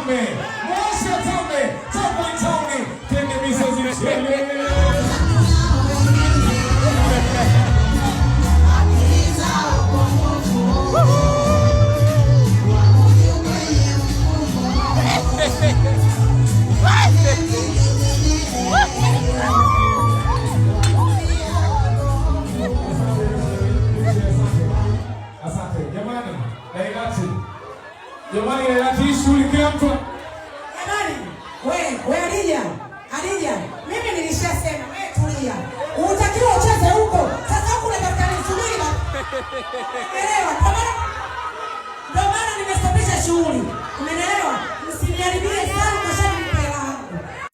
Tame, Mwasha Tame, top in town, twende misozi mchele. Asante jamani, Lailati, jamani, Lailati, hii shughuli kila mtu. Jamani, we Adija, Adija, mimi nilishasema we tulia. Utakiwa ucheze huko. Sasa huku unatafuta nini? Subiri ba. Elewa, ndio maana nimestopisha shughuli. Umenielewa? Msiniharibie sana kwa